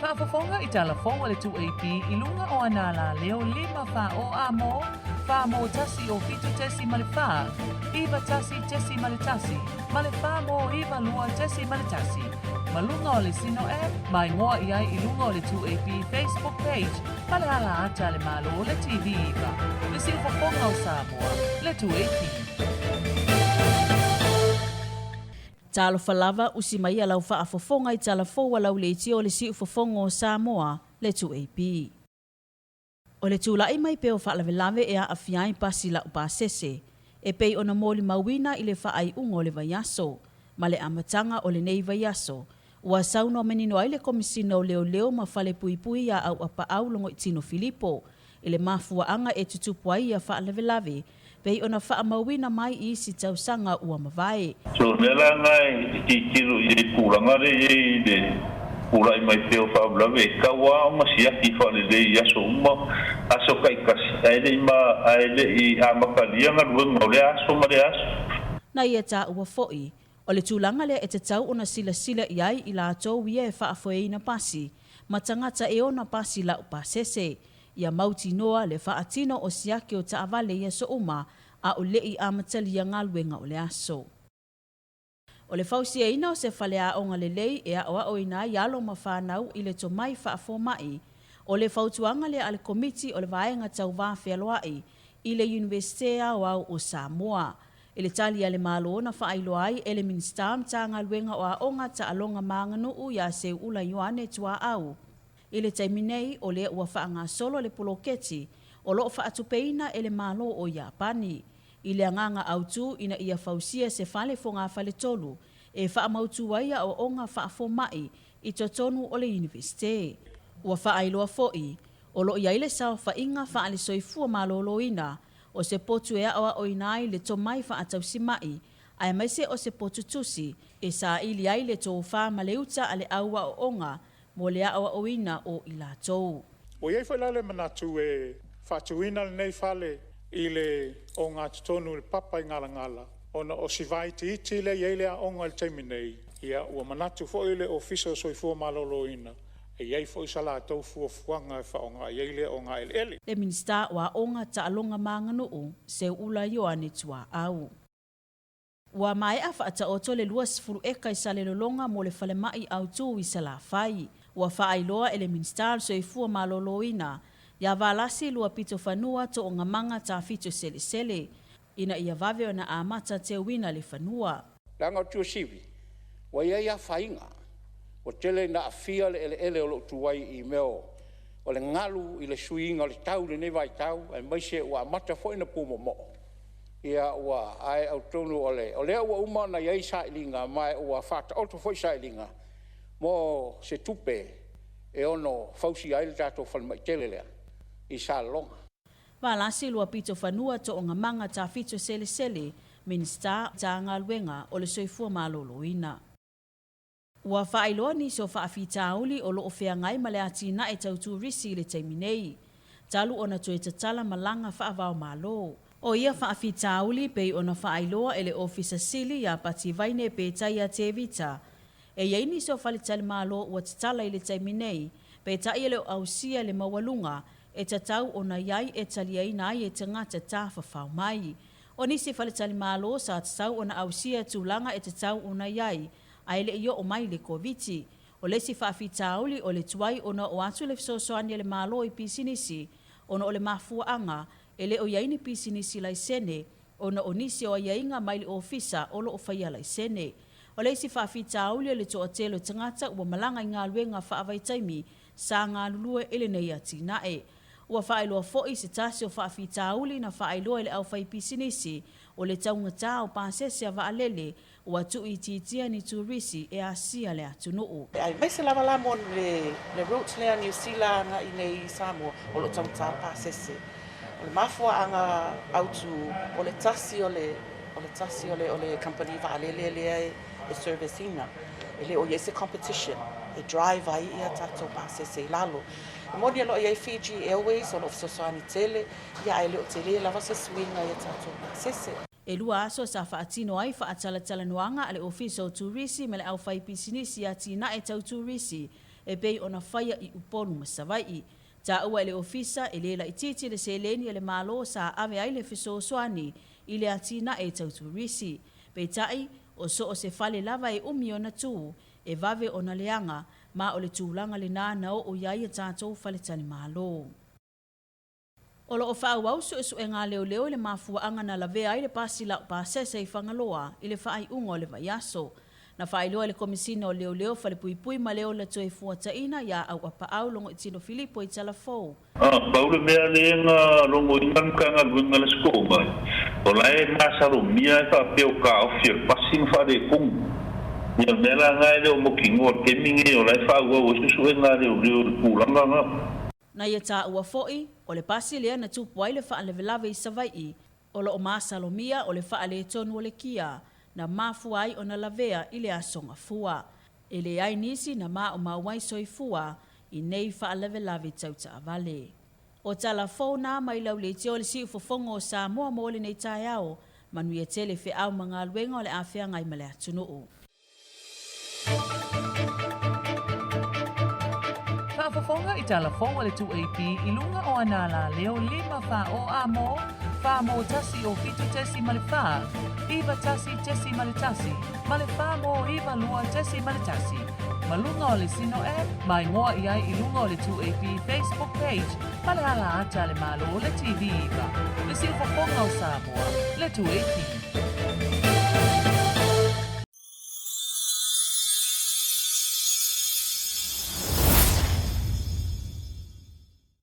Faafofoga i tala fou a le 2AP i luga o ana alaleo 5 4 o A mo, 4 mo 1 o 7.4, 9 1.1, ma le 4 mo 9 2.1. Ma luga o le Sino App, ma igoa i ai i luga o le 2AP Facebook page ma le ala ata a le Malo le TV 9, le siufofoga o Samoa, le 2AP. Talofa lava, usi mai a lau faafofoga i tala fou a lau leitio o le siufofoga o Samoa, le 2AP. O le tula'i mai pea o faalavelave e aafia ai pasi lau pasese, e pei ona molimauina i le faaiuga o le vaiaso. Ma le amataga o lenei vaiaso, ua saunoa manino ai le Komisina o Leoleo ma Falepuipui iā Auapaau Logoitino Filipo i le mafuaaga e tutupu ai ia faalavelave pei ona faamauina mai i isi tausaga ua mavae. So o le mea la lena e tilotilo i ai i le tulaga lea e i ai i le pulai mai pea o faalavelave, e tatau lava ona siaki faalelei i aso uma, aso taitasi, ae le i ma, ae le i amatalia galuega o lea aso ma lea aso. Na ia taua foi, o le tulaga lea e tatau ona silasila i ai i latou ia e faafoeina pasi ma tagata e ona pasi lau pasese, Ia mautinoa le faatino o siaki o taavale i aso uma a o leʻi amatalia galuega o le aso. O le fausiaina o se faleaoga lelei e aʻoaʻoina ai alo ma fanau i le tomai faafomaʻi. O le fautuaga lea a le Komiti o le Vaega Tau Va Fealoaʻi i le Iunivesite Aoao o Samoa. I le tali a le Malo na faailoa ai e le Minisita o Matagaluega o Aoga, Taaloga ma Aganuu iā Seuula Ioane Tuaau, I le taimi nei, o lea ua faagasolo le poloketi o lo o faatupeina e le Malo o Iapani i le agaga autu ina ia fausia se fale fogafale-tolu e faamautu ai aoaoga faafomaʻi i totonu o le Iunivesite. Ua faailoa foi, o lo o i ai le saofaiga faale-soifua maloloina o se potu e aoaoina ai le tomai faatausimaʻi aemaise o se potu tusi e saili ai le tofa ma le uta a le au aoaoga mo le aoaoina o i latou. Ua i ai foi la le manatu e faatuina lenei fale i le ogatotonu i le papa i Galagala, ona o si vaitiiti lea e i ai le aoga i le taimi nei, ia ua manatu foi le Ofisa o Soifua Maloloina e i ai foi sa latou fuafuaga e faaaoga i ai lea ogaeleele. Le Minisita o Aoga, Taaloga ma Aganuu, Seuula Ioane Tuaau. Ua maea faataoto le 20 eka i Salelologa mo le falemai autu i Salafai. Ua faailoa e le Minisita o le Soifua Maloloina ia Valasi Luapitofanua Toogamaga Tafito Selesele ina ia vave ona amata teuina le fanua. Leaga o Tuasivi, ua i ai afaina, ua tele ina aafia le eleele o lo o tu ai i mea o le galu i le suiga o le tau i lenei vaitau, aemaise ua amata foi ona pumoomoo. Ia ua, ae atonu o le, o lea ua uma ona i ai sailiga ma ua faataoto foi sailiga mo se tupe e ono fausia ai le tatou falemai tele lea i Salelologa. Valasi Luapito Fanua Toogamaga Tafito Selesele, Minisita, Matagaluega o le Soifua Maloloina. Ua faailoa nisi o faafitauli o lo o feagai ma le atinae tau turisi i le taimi nei, talu ona toe tatala malaga faavaomalo. O ia faafitauli pei ona faailoa e le Ofisa Sili iā Pati Vaine Petaia Tevita, e i ai nisi o faletalimalo ua tatala i le taimi nei, peitai e le o ausia le maualuga e tatau ona i ai e taliaina ai e tagata tafafao mai. O nisi faletalimalo sa tatau ona ausia tulaga e tatau ona i ai, a e le i oo mai le Koviti. O le isi faafitauli o le tuai ona oo atu le fesoasoani a le Malo i pisinisi ona o le mafuaaga e le o i ai ni pisinisi laisene ona o nisi o aiaiga mai le ofisa o lo o faia laisene. O le isi faafitauli o le toatele o tagata ua malaga i galuega faavaitaimi sa galulue i lenei atinae. Ua faailoa foi se tasi o faafitauli na faailoa i le aufaipisinisi o le taugata o pasese a vaalele Ua tuuitiitia ni turisi e asia le atunuu. Aemaise lava la mo le route lea Niu Sila agai nei i Samoa o lo o taugata le pasese. O le mafuaaga autu o le tasi o le o le tasi o le o le kamupani vaalele lea e service ina. E le o i ai se competition e drive ai ia tatou pasese i lalo. E moni o lo o i ai Fiji Airways o lo o fesoasoani tele ia ae le o tele lava se suiga i a tatou pasese. E lua aso sa faatino ai faatalatalanoaga a le Ofisa o Turisi ma le Aufaipisinisi Atinae Tau Turisi e pei ona faia i Upolu ma Savai'i. Taua e le Ofisa e le laitiiti le seleni a le Malo sa ave ai le fesoasoani i le atinae tau turisi. Peitai, o so o se fale lava e umi ona tu, e vave ona leaga, ma o le tulaga lena na oo i ai a tatou faletalimalo. O lo o faaauau suesuega a leoleo i le mafuaaga na lavea ai le pasi laupasese i Fagaloa i le faaiuga o le vaiaso. Na faailoa e le Komesina o Leoleo Falepuipui ma le Ola Toefuataiina ia Auapaau Logoitino Filipo i Talafou. A pau le mea lea na logoina le Matagaluega i le Aso Toonai, o la e masalomia e faapea o taofi o le pasi ma faaletonu. Ia o le mea la lena e le o mautinoa i le taimi lenei o la e faaauau ai suesuega a leoleo i le tulaga lena. Na ia taua foi, o le pasi lea na tupu ai le faalavelave i Savai'i, o lo o masalomia o le faaletonu o le kia na mafua ai ona lavea i le Aso Gafua. E leai nisi na maumau ai soifua i nei faalavelave tau taavale. O tala fou na mai lauleitio o le siufofoga o Samoa mo lenei taeao, manuia tele feau ma galuega o le a feagai ma le atunuu. Faafofoga i tala fou a le 2AP i luga o ana alaleo 5 4 o A mo, 4 mo 1 o 7.4, 9 1.1, ma le 4 mo 9 2.1. Ma luga o le Sino App, ma igoa i ai i luga o le 2AP Facebook page ma le ala ata a le Malo le TV 9, le siufofoga o Samoa, le 2AP.